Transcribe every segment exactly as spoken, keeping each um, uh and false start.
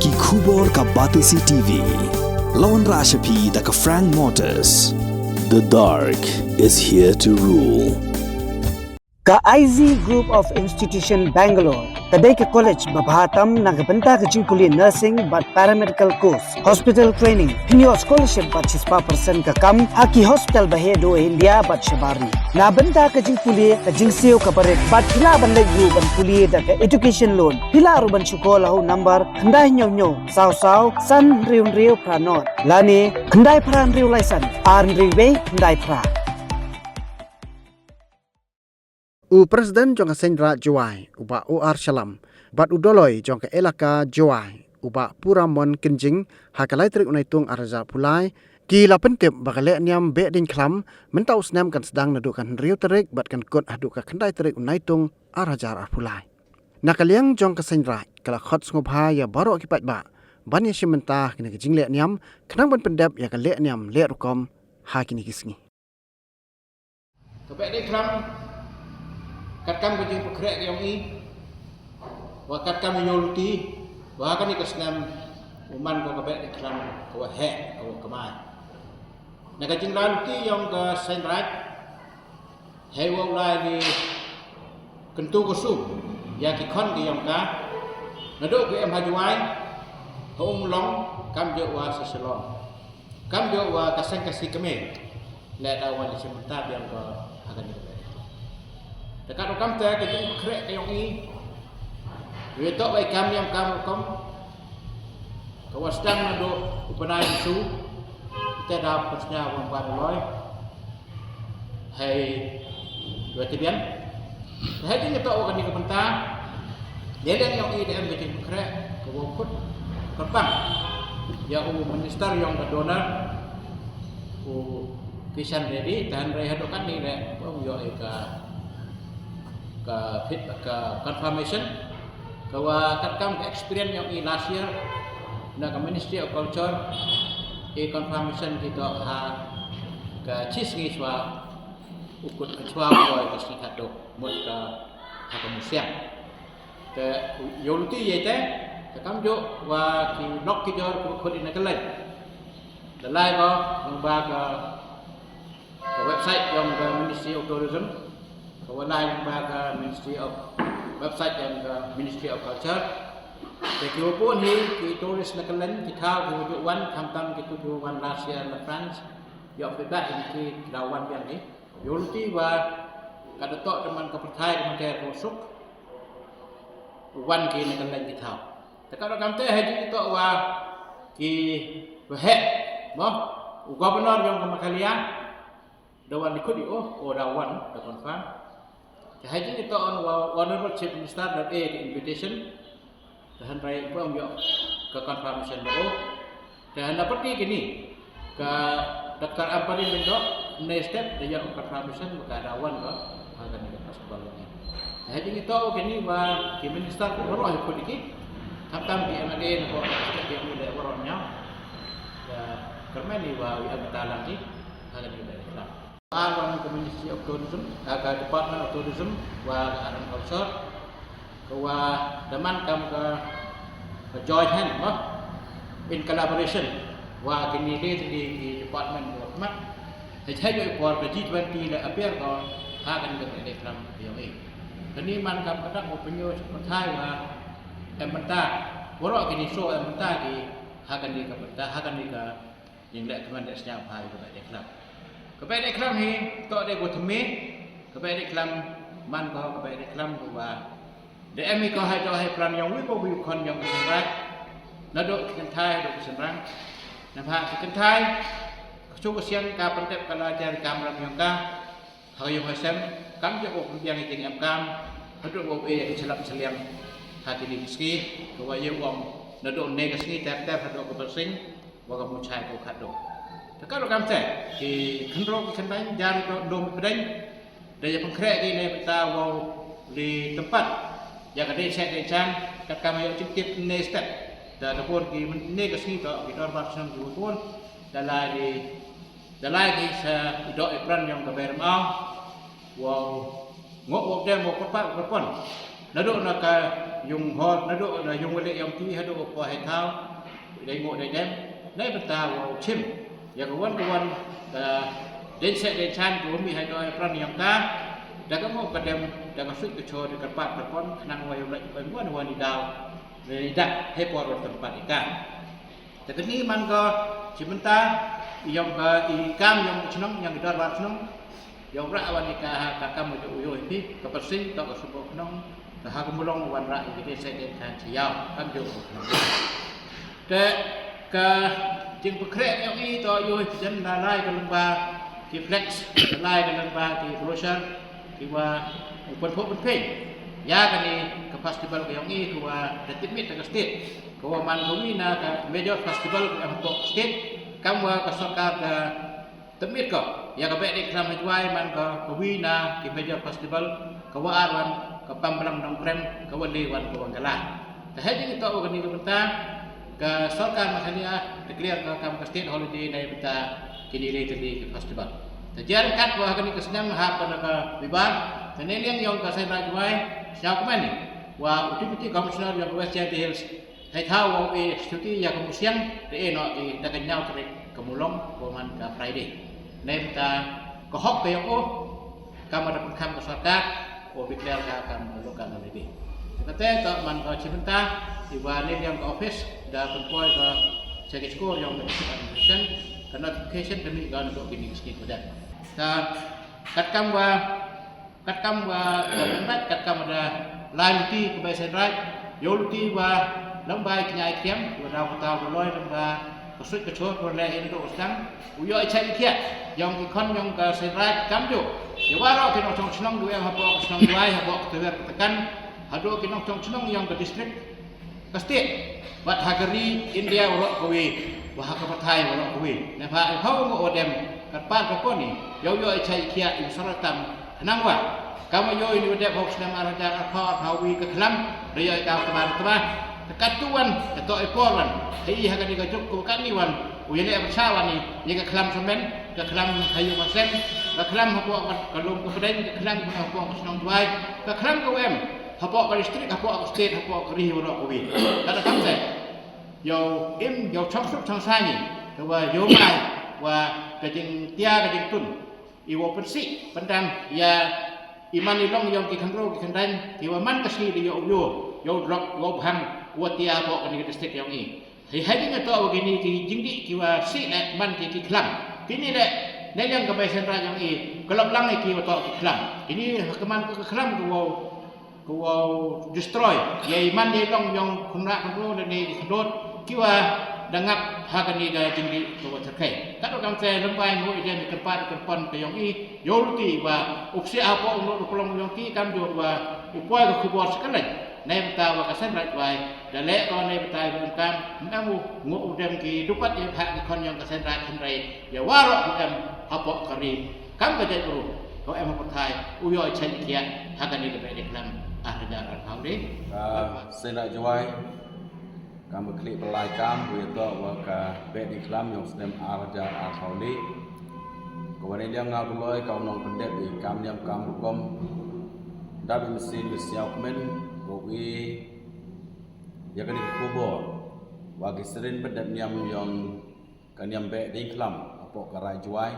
Ki khubor ka Batesi T V. Lawan Rashapi da ka Frank Motors. The dark is here to rule. Ka I Z Group of Institution Bangalore ka dei ka college ba bha tam na ka bynta ka jingpule nursing bad paramedical course, hospital training, pynïoh scholarship bad shispah percent ka kam ha ki hospital ba heh duh India bad shabar ri. Na bynta ka jingpule ka jingsiew ka barit bad phi lah ban leit ruh ban pule da ka education loan. Phi lah ruh ban shu call ha u number khyndai hynñiew hynñiew saw saw san hynriew hynriew phra nod lane khyndai phra hynriew lai san ar hynriew wei khyndai phra. U President jong ka Seiñ Raij Jowai, u Bah O R Shylla, bad u Doloi jong ka Elaka Jowai, u Bah Puramon Kynjing, ha ka lai tarik u Naitung ar hajar arphew lai, ki la pyntip ba ka lehniam Behdeiñkhlam mynta u snem kan sdang naduh ka hynriew tarik bad kan kut haduh ka khyndai tarik u Naitung ar hajar arphew lai. Na ka liang jong ka Seiñ Raij, ka la khot sngewbha ïa baroh ki paidbah ban ïashim bynta ha kane ka jinglehniam, khnang ban pyndep ïa ka lehniam leh rukom ha kine ki sngi. Ka Behdeiñkhlam, katkam ka jingpynkhreh ka jong i, wa katkam i ïoh luti, wa kane ka snem u man ka Behdeiñkhlam ka wa heh, ka wa kamai. Na ka jingla luti jong ka Seiñ Raij, hei wa u lai ni kyntu ka su ïa ki khon ki jong ka, naduh ki em ha Jowai, ha Ummulong, kam jooh wa sha Shillong. Kam jooh wa ka seng ka si kmie. Leh da wan ïashim bynta biang ka ha kane ka. Te katto kamte ka jingpynkhreh ka jong i, ïa toh wa i kam ïam kam rukom, ka wa sdang naduh u bnai Jisu. Te da pynsñiaw wa ban loi. Hei, wa tbian. Te hei jingïatoh wa kane ka bynta, ïa leh ïa u E D M ka jingpynkhreh ka wa khot kyrpang ïa u minister jong ka DoNER, u Kishan Reddy, te hynrei haduh katne leh ym ïoh ïa ka, ka feedback, ka confirmation. Ka wa katkam ka experience jong i last year na ka Ministry of Culture, i confirmation ki toh ha ka shi sngi shuwa u kut, shuwa u kut ka sngi khatduh mut ka ha ka museum. Te ïoh luti ïa te, te kam jooh wa ki lok ki jor ki khot i na kylleng. Te lai ko nang ba ka, ka website jong ka Ministry of Tourism, ka wa lai nang ba ka Ministry of, website jong ka Ministry of Culture. Te ki wa bun hi ki tourist na kylleng, ki thaw ki wa ju wan, khamtam ki tu ki wa wan last year na France, ïoh feedback ïa ki, ki da wan biang hi. Ïoh luti wa ka da toh te man ka pyrthai ka man ka suk, wan ki na kylleng ki thaw. Te ka da kamte ha jingïatoh wa ki wa heh, mo, u governor jong ka Meghalaya da wan, i khot i, oh, oh, da wan, da confirm. Te ha jingïatoh wa Honorable Chief Minister da ai ka invitation. Te hynrei ym pu ïoh ka confirmation ba, oh. Te hynda pyrdi kini ka Doctor Ampareen Lyngdoh, next step da ïoh ka confirmation ba ka da wan ka ha kane ka festival ni. Te ha jingïatoh kini wa ki minister baroh hi khot i ki, khamtam ki M L A na ko ka step ki M L A baroh ñiaw. Te kyrmen i wa wi am ta lang ki ha kane ka Ar wan ka Ministry of Tourism, ah, ka Department of Tourism, wa ka Art and Culture, ka wa da man kam ka, ka joint hand, mo, in collaboration wa kini le kini ki department wa khmat. Hei hei por ka G twenty la appear ko ha kani ka Behdeiñkhlam ka jong i. Kani man kam ka dak wa pynïoh pynthai wa em bynta, waroh kini so em bynta ki ha kani ka bynta, ha kani ka jingleh kmen da sñiaw bha ïa ka Behdeiñkhlam. Ka Behdeiñkhlam hi toh dei ko thymme, ka Behdeiñkhlam man ko ka Behdeiñkhlam ko wa da em hi ko ha ïoh ha pran jong wi ko wi khon jong ka Seiñ Raij. Naduh ki kynthai haduh ki shynrang. Nabha ki kynthai ka shu ka siang ka pyntep ka la jar kamram jong ka. Ha ka ïing ha sem, kam jooh u pynbiang ïa ki jingem kam, haduh u ïa ki shlap sliang ha kine ki sngi, ka wa ïa u ong naduh ne ka sngi ter ter haduh ka Barsing, wa ka Muchai ko khatduh. Te ka ruh kamte, ki khynroo ki khyndai, jar ruh dum pdeng, da ïa pynkhreh ki ne bynta wow li tympat ïa ka dei shet dei jan, katkam ïa u jingtip ne step. Da da bun ki ne ka sngi to, ki dorbar shnong ki bun, da la li Da lai ki sa i doh i pran jong ka Bei Rymaw. Wow. Ngok wow dem wow kyrpad kyrpon. Naduh na ka Yung hor naduh na yung wali yong ki haduh u poi hai thaw dei ngu dei dem. Nei bynta wow chim ïa ka wan ka wan ka deng seh deng chan ka umi hai doi pran yong ka da ka ngu ka dem da ka suit ka chor da ka pat ka pon khnang wa yung lait ka wan wan i daw. Nei dak hei por wan tempat ika. Te kani man ka chim bynta yong ka i kam yong ka chnong yong ka dorbar chnong. Ïa u rah wan ïa ka ha ka kam u ïoh ïa phi ka pyrshing ka ka supo khnong ka ha ka mulong wan rah ïa ka dei sai dei kan chi ïaw kam ïoh u khnong. Te ka jingpynkhreh ïa i to ïoh ïa phi jan na lai ka lengba ki flex na lai ka lengba ki brochure ki wa u pynphuh pynphieng ïa kani ka festival ka ïong i ka wa da tipmit da ka state ka wa man ka wi na ka major festival ka em hapoh state kam wa ka sorkar ka Tymit ko ïa ka Behdeiñkhlam ha Jowai man ko ka wi na ki major festival ka wa ar wan ka Pambalang Nongkrem ka wa le wan ka Wangala. Te ha jingïatoh wa kani ka bynta ka sorkar Meghalaya declare ka kam ka state holiday na bynta kini le tylli ki festival. Te jia ryngkat wa ha kani ka snem ha ka na ka bibar te ne liang yong ka Seiñ Raij Jowai sñiaw kmen wa u Deputy Commissioner yong ka West Jaintia Hills Hei thaw wow e stuti ïa ka musiang te e no e da ka ñiaw tarik ka mulong ko man ka Friday. Nei bynta ka hok ka yong o kam da pynkham ka sorkar o declare ka kam ka local holiday. Kata to man ka chi bynta i wa ne liang ka office da pynpoi ka second score yong ka district administration ka notification ka mi ka na dok kini ka sngi ka dek. Ta kat kam wa Katkam wa da lyndet katkam wa da lai luti ka bai Seiñ Raij yow luti wa lymbai kñia i kriam wa da wa ta wa loi lymba ka suit ka chor wa leh in do sdang u yoh i chai i khiah yong ki khon yong ka Seiñ Raij kam jo. Ïa waroh ki nongchong chnong du em hapoh ka chnong Jowai hapoh ka tawer ka takan haduh ki nongchong chnong yong ka district ka state bad ha ka ri India waroh kawei wa ha ka pyrthai waroh kawei. Neibhah i phaw ngo wa dem katpar ka poni yow yoh i chai i khiah i saratam khnang wa kam wa yoh i ni wa dep hok snem ar hajar arphaw arphaw wi ka khlam da yoh i kaw tma tma. Te kat tu wan ka toh i por wan ha i ha kani ka juk ko kani wan u ïa leh bcha wan i ïa ka khlam samen ka khlam ha yu ka sem ka khlam hapoh ka lum ka pdeng ka khlam hapoh ka shnong Jowai ka khlam ka wem hapoh ka district hapoh ka state hapoh ka ri waroh ka wi. Ka da kam se yow im yow chong suk chong sa ni ka wa yow mai wa ka jingtia ka jingtun i wa pynsih pyndam ïa i man i long yong ki khynroo ki khyndaiñ ki wa man ka sngi da yow yow yow drok yow bhang wa tia hapoh kani ka district yong i. Hei hei ki nga to wa kini ki jingdih ki wa sih eh man ki ki khlam kini le ne liang ka bai Seiñ Raij yong i ka lop lang i ki wa to ki khlam kini ha ka man ka khlam ka wow Ka wow destroy ïa i man ïa i long yong khun rah khun ru lane i khadot ki wa da ngap ha kani ka jingdih ka wa tyrkhei. Ka dok kam te lymbai ngu i dem i kyrpad i kyrpon ka yong i yow luti wa u psiah hapoh u nud u pynlong yong ki kam jur wa u poi ka khubor sa kylleiñ. Nei bynta wa ka Seiñ Raij Jowai da leh ko nei bynta i wa em kam em u ngu u dem ki dupat ïa phah ki khon yong ka Seiñ Raij hynrei ïa waroh u em hapoh ka ri. Kam ka jaitbru ka em ha pyrthai u ïoh i chait i khiah ha kane ka Behdeiñkhlam ar hajar arphaw dei. Ka Seiñ Raij Jowai kam ka khlieh ba lai kam u ïatoh wa ka Behdeiñkhlam yong snem ar hajar arphaw dei. Ka wan i liang nga u loi ka u nongpyndep i kam niam kam rukom. Dap i mynsiem i sñiaw kmen ko i ïa kane ka khubor wa ki seren pyndep niam yong ka niam Behdeiñkhlam hapoh ka Raij Jowai.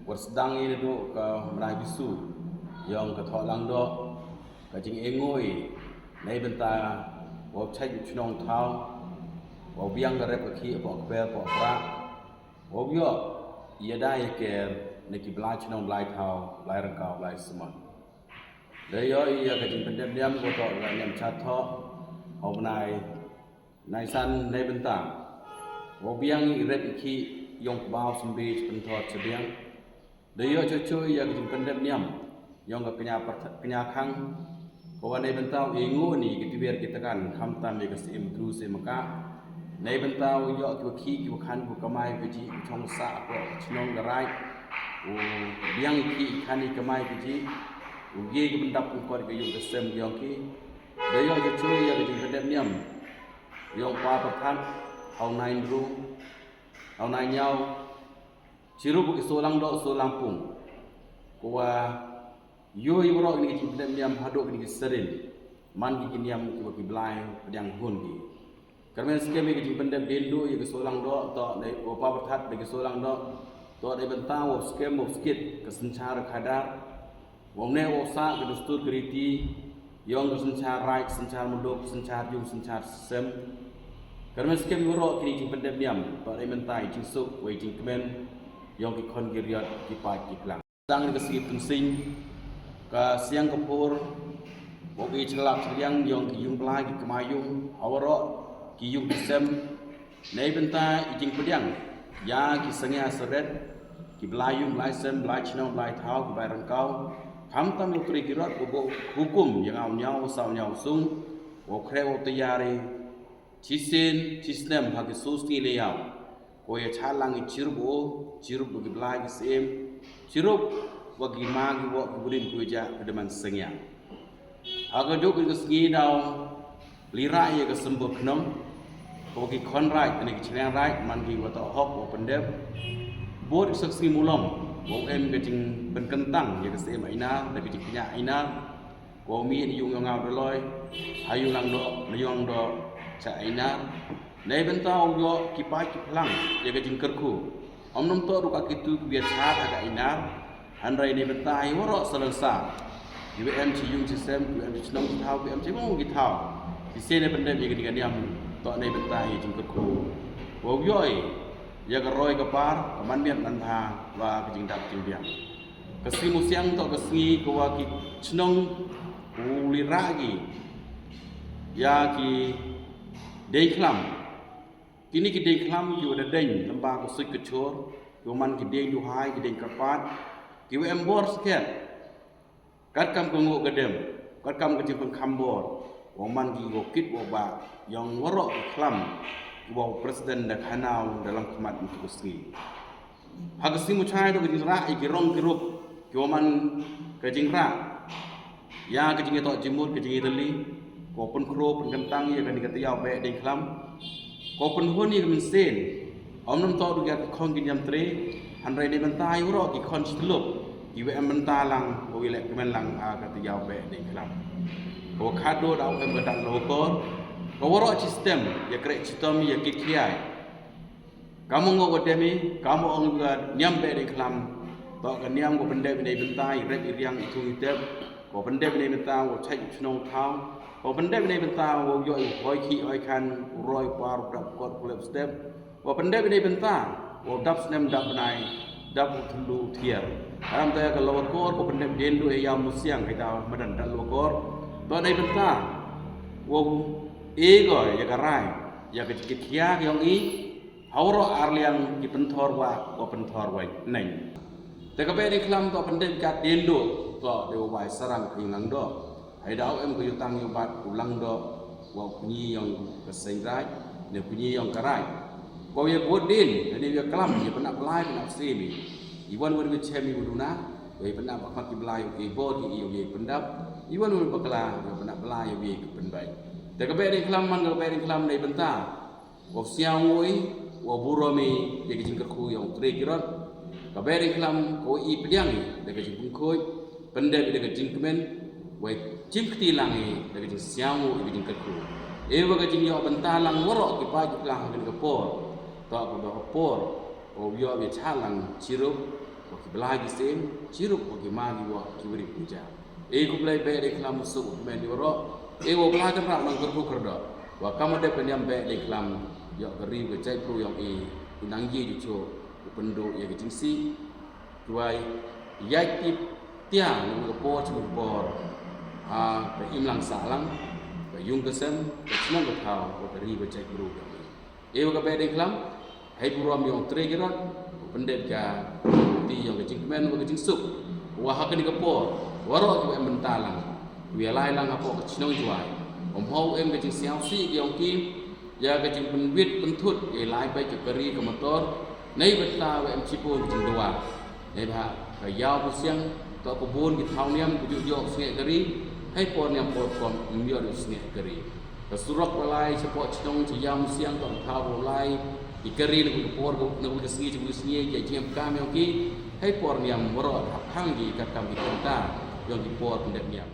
Wat sdang i naduh ka bnai bisu yong ka thoh langdoh ka jingïainguh i nei bynta wow chait u chnong thaw wow biang ka rep ka khih hapoh ka per hapoh ka prah wow ïoh ïada ïa ker na ki blai chnong blai thaw blai ryngkaw blai sumar. Da ïoh ïa ka jingpyndep niam ko toh ka niam chat thoh ha u bnai Naisan nei bynta wow biang i rep i khih yong kbaw symbi chpynthor chabiang. Da ïoh chuh chuh ïa ka jingpyndep niam yong ka kñia pyrthat kñia khang. Ka wan nei bynta u ïainguh ni ki twiar ki tkan khamtam ïa ka syiem bru syiem ka. Nei bynta u ïoh ki wa khih ki wa khan ki wa kamai ki wa jih ki chong sah ko chnong ka raij. U biang i khih i khan i kamai ki jih. U ye ki pyndap ki kot ki yong ka sem ki yong ki. Da ïoh ki chuh ïa ka jingpyndep niam. Yong pa pyrthat ha u nai bru ha u nai ñiaw. Chirup ki solang doh solang pung. Ko wa ïoh ïa waroh kini ki jingpyndep niam haduh kini ki seren. man ki ki niam kiba ki blai pdiang hun ki. Kyrmen skhem ïa ka jingpyndep dien duh ïa ka Sohlang Doh, to dei u pa pyrthat da ka Sohlang Doh, to dei bynta u skhem u skit ka synshar khadar. Wa mne u sah ka dustur ka riti ïong ka synshar raij, synshar muluk, synshar jung, synshar sem. Kyrmen skhem ïa waroh kine jingpyndep niam, to dei bynta ïa jingsuk wa ïa jingkmen ïong ki khon ki riot, ki paid ki phlang. Tang ka sngi Pynsing, ka siang ka por, wa ki chlap chliang ïong ki yung blai ki kma yung, ha waroh ki yung ki sem. Nei bynta ïa jingpdiang ïa ki sangeh saret, ki blai yung blai sem, blai chnong blai thaw, ki blai rangkaw. Khamtam u trai ki rot u buh hukum ïa nga u ñiaw saw ñiaw sung, u khreh u tayari, chisien chisnem ha ki su sngi leh ïaw. Ko ïa cha lang ïa chirup u, chirup wa ki blai ki siem, chirup wa ki ma ki woh ki brin ku ïa ja ka demand sangeh. Ha ka juk ka sngi daw lira ïa ka sembur khnong, ko ki khon raij, kane ki chriang raij, man ki wa toh hok wa pyndep. Bud ka sngi Mulong, wa em ka jingpynkyntang ïa ka siem Ainar, da ka jingkñia Ainar. Ko mi ni yung yong au da loi, ha yung lang doh, na yung doh, cha Ainar. Nei bynta u yoh ki paid ki phlang ïa ka jingkyrkhu. Om nom toh ruh ka kitu ki biat cha ha ka Ainar. Hynrei nei bynta hi waroh salon sa. Ki wa em chi yung chi sem, ki wa em chi chnong chi thaw, ki wa em chi mong ki thaw. Chi se nei pyndep ïa ka ding ka niam toh nei bynta hi jingkyrkhu. Wa u yoh ïa ka roi ka par, ka man miat man bha, wa ka jingdap jingbiang. Ka sngi Musiang toh ka sngi ka wa ki chnong u lira ki ïa ki deng khlam. Kini ki deng khlam ki wa da deng lamba ka suit ka chor, ki wa man ki deng duhai, ki deng kyrpad, ki wa em bor sket. Kat kam ka nguh ka dem, kat kam ka jingpynkham bor, wa man ki wa kit wa ba, ïong waroh ki khlam, ki wa president da khanaw da lam khmat ntu ka sngi. Ha ka sngi Muchai toh ka jingrah ïa ki rong ki rup, ki wa man ka jingrah ïa ka jingïatoh jingmut, ka jingïatylli, ko pynkhro pynkyntang ïa kani ka tayau beh deng khlam, ko pynhun ïa ka mynsiem. Om nom toh ruh ïa ka khong ki niam tre, hynrei nei bynta ïa waroh ki khon shi tyllup, ki wa em bynta lang, ko ïa leh kmen lang ha ka tayau beh deng khlam. Ko khadduh da u em ka dak lawkor, ko waroh chi stem, ïa kreh chitom, ïa kit khlieh. Kam u ngooh wa dem i, kam u ong ka niam beh deng khlam. Toh ka niam ko pyndep ïa nei bynta i rep i riang i thung i tep. Ko pyndep ïa nei bynta wa chait u chnong thaw. Ko pyndep ïa nei bynta wa u yoh i hoi khih hoi khan, u roi par, u dap kot, u lep step. Ko pyndep ïa nei bynta wa u dap snem dap bnai, dap u thyllu u thiar. Karam ta ïa ka lawkor ko pyndep dien duh ïa u Musiang, ïa ta madan dap lawkor. Toh nei bynta wa u e ko ïa ka rai, ïa ka jingkit khia ka ïong i, ha waroh ar liang ki pynthor wa, wa pynthor wa neng. Te ka beh deng khlam toh pyndep ka dien duh, toh dei wa bai sarang ka yung lang doh. Hai da u em ka yutang yubat u lang doh, wa u kñi ïong ka seng raij, ne u kñi ïong ka raij. Ko ïa bud dien, ne ïa klam, ïa pynap blai, pynap siem i. I wan wan ïa chem i wa duna, ïa pynap ba khmat ki blai, ïa bor ki ïa pyndap, i wan wan bakla, ïa pynap blai, ïa pynbai. Te ka beh deng khlam man, ka beh deng khlam nei bynta. Wa siaw ngui, wa burom i, ïa ka jingkyrkhu ïong u tre ki rot. Ka beh deng khlam, ko i pdiang i, da ka jingpynkhuid, pyndep i da ka jingkmen, wa jingkti lang i, da ka jingsiaw ngui, da ka jingkyrkhu. E wa ka jingïoh bynta lang waroh ki paid ki phlang ha kani ka por. Toh ka ba ka por, ko ïoh ïa cha lang chirup, wa ki blai ki siem, chirup, wa ki ma ki wa, ki wri ki ja. E khublei beh deng khlam u suk u kmen ïa waroh. E wa u Blai kynrad nang kyrkhu kyrdoh. Wa kam u dep ka niam beh deng khlam ïa ka ri ka jaitbru ïong i, u nang ïa ju chuh u pynduh ïa ka jingsih. Tuwai ïaid tip tia na ka por sha ka por. Ha ka imlang sahlang, ka yung ka sem, ka chnong ka thaw, wa ka ri ka jaitbru ïong i. E wa ka beh deng khlam, hai burom ïong u tre ki rot, u pyndep ka ti ïong ka jingkmen wa ka jingsuk. Wa ha kani ka por, waroh ki wa em bynta lang, u ïa lai lang hapoh ka chnong Jwai. Um hau em ka jingsiaw sih ïong ki, ïa ka jingpynwit pynthut, ïa lai bai ka kari ka motor, nei bynta wa em chipon ka jingdawa. Neibhah ka ïaw Musiang, toh ka bun ki thaw niam, ka juh ïoh sngeh kari, hai por niam por kom, um ïoh sngeh kari. Ka surok wa lai, shapoh chnong, cha ïaw Musiang, toh ka thaw wa lai, ki kari na ka por, na ka sngi, cha ka sngi, ki jingem kam ïong ki, hai por niam waroh, hap hang ki, kat kam ki kynta, ïong ki por pyndep niam.